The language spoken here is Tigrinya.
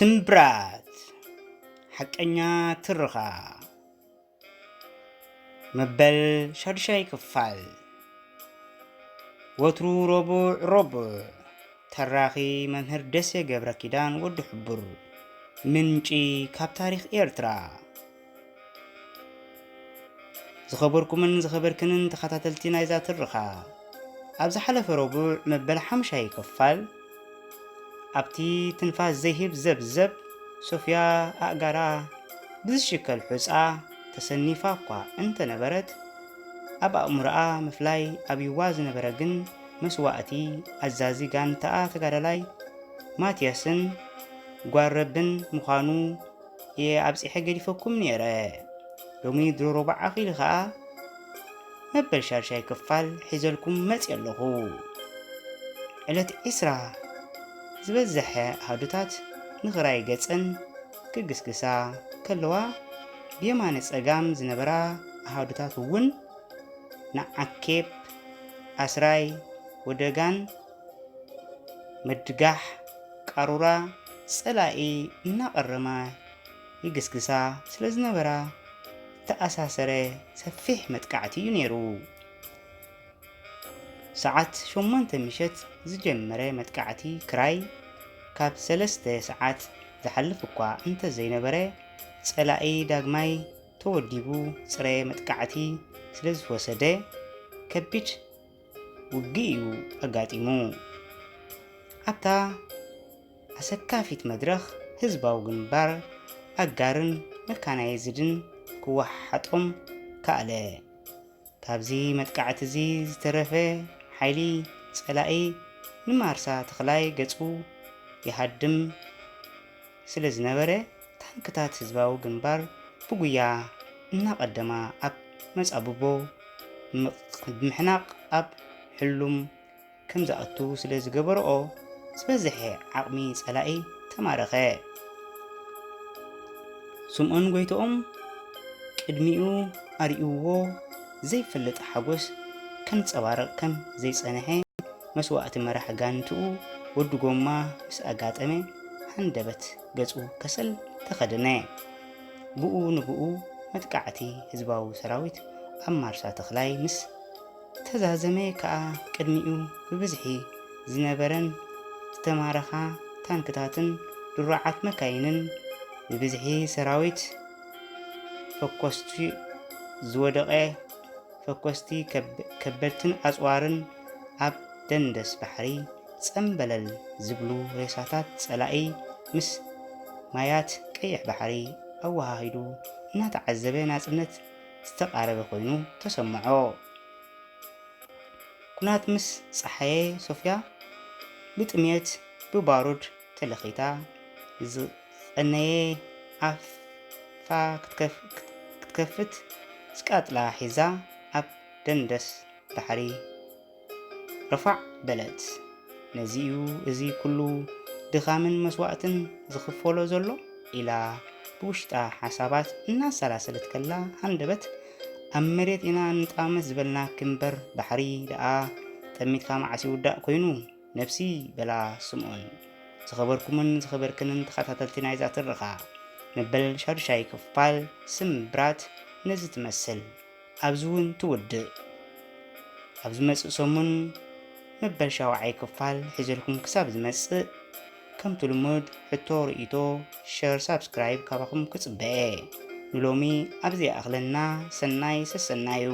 ስምብራት ሓቀኛ ትርኻ መበል ሻዱሻይ ክፋል። ወትሩ ረቡዕ ረቡዕ። ተራኺ መምህር ደሴ ገብረ ኪዳን ወዲ ሕቡር። ምንጪ ካብ ታሪኽ ኤርትራ። ዝኸበርኩምን ዝኸበርክንን ተኸታተልቲ ናይዛ ትርኻ፣ ኣብ ዝሓለፈ ረቡዕ መበል ሓምሻይ ክፋል፣ ኣብቲ ትንፋስ ዘይህብ ዘብዘብ ሶፍያ ኣእጋራ ብዝሽከል ሑጻ ተሰኒፋ እኳ እንተነበረት፣ ኣብ ኣእምሮኣ ምፍላይ ኣብይዋ ዝነበረ ግን መስዋእቲ ኣዛዚ ጋንታኣ ተጋዳላይ ማትያስን ጓረብን ምዃኑ እየ ኣብጺሐ ገዲፈኩም ነይረ። ሎሚ ድሮ ረቡዕ ኣኺሉ ኸኣ መበል ሻድሻይ ክፋል ሒዘልኩም መጺእ ኣለኹ። ዕለት ዒስራ ዝበዝሐ ኣሃዱታት ንኽራይ ገጸን ክግስግሳ ከለዋ፣ ብየማነ ጸጋም ዝነበራ ኣሃዱታት እውን ንዓኬብ፣ ኣስራይ፣ ወደጋን፣ መድጋሕ፣ ቃሩራ፣ ጸላኢ እናቐረማ ይግስግሳ ስለ ዝነበራ፣ ዝተኣሳሰረ ሰፊሕ መጥቃዕቲ እዩ ነይሩ። ሰዓት ሸሞንተ ምሸት ዝጀመረ መጥቃዕቲ ክራይ፣ ካብ ሰለስተ ሰዓት ዝሓልፍ እኳ እንተዘይነበረ፣ ጸላኢ ዳግማይ ተወዲቡ ጽረ መጥቃዕቲ ስለ ዝወሰደ፣ ከቢድ ውግእ እዩ ኣጋጢሙ። ኣብታ ኣሰካፊት መድረኽ ህዝባዊ ግንባር ኣጋርን መካናይዝድን ክወሓጦም ከኣለ። ካብዚ መጥቃዕቲ እዚ ዝተረፈ ሓይሊ ጸላኢ ንማርሳ ተኽላይ ገጹ ይሃድም ስለ ዝነበረ፣ ታንክታት ህዝባዊ ግንባር ብጉያ እናቐደማ ኣብ መጻብቦ ምቕ-፣ ብምሕናቕ ኣብ ሕሉም ከም ዝኣቱ ስለ ዝገበርኦ፣ ዝበዝሐ ዓቕሚ ጸላኢ ተማረኸ። ስምኦን ጎይትኦም ቅድሚኡ ኣርእይዎ ዘይፈልጥ ሓጎስ ከንጸባርቕ ከም ዘይጸንሐ፣ መስዋእቲ መራሕ ጋንትኡ ወዲ ጎማ ምስ ኣጋጠመ፣ ሃንደበት ገጹ ከሰል ተኸደነ። ብኡ ንብኡ መጥቃዕቲ ህዝባዊ ሰራዊት ኣብ ማርሳ ተኽላይ ምስ ተዛዘመ ከኣ፣ ቅድሚኡ ብብዝሒ ዝነበረን ዝተማረኻ ታንክታትን ድሩዓት መካይንን፣ ብብዝሒ ሰራዊት ፈኮስቲ ዝወደቐ ፈኮስቲ ከብ-፣ ከበድትን ኣጽዋርን ኣብ ደንደስ ባሕሪ ጸምበለል ዝብሉ ሬሳታት ጸላኢ ምስ ማያት ቀይሕ ባሕሪ ኣወሃሂዱ እናተዓዘበ ናጽነት ዝተቓረበ ኮይኑ ተሰምዖ። ኩናት ምስ ጸሓየ፣ ሶፍያ ብጥሜት ብባሩድ ተለኺታ፣ ዝቐነየ ኣፋ ክትከፍ-፣ ክትከፍት ዝቃጥላ ሒዛ ኣብ ደንደስ ባሕሪ ረፋዕ በለት። ነዚ'ዩ እዚ ኩሉ ድኻምን መስዋእትን ዝኽፈሎ ዘሎ ኢላ ብውሽጣ ሓሳባት እናሰላሰለት ከላ፣ ሃንደበት፣ ኣብ መሬት ኢና ንጣመት ዝበልናኪ እምበር፣ ባሕሪ ደኣ ጠሚትካ መዓስ ይውዳእ ኮይኑ ነብሲ፣ በላ ስምኦን። ዝኸበርኩምን ዝኸበርክንን ተኸታተልቲ ናይዛ ትረኻ፣ መበል ሻዱሻይ ክፋል ስምብራት ነዚ ትመስል። ኣብዚ እውን ትውድእ። ኣብ ዝመጽእ ሰሙን መበል ሻውዓይ ክፋል ሒዘልኩም ክሳብ ዝመጽእ፣ ከምቲ ልሙድ ሕቶ፣ ርእይቶ፣ ሸር፣ ሳብስክራይብ ካባኹም ክጽበ እየ። ንሎሚ ኣብዚ ይኣኽለና። ሰናይ ሰሰናዩ።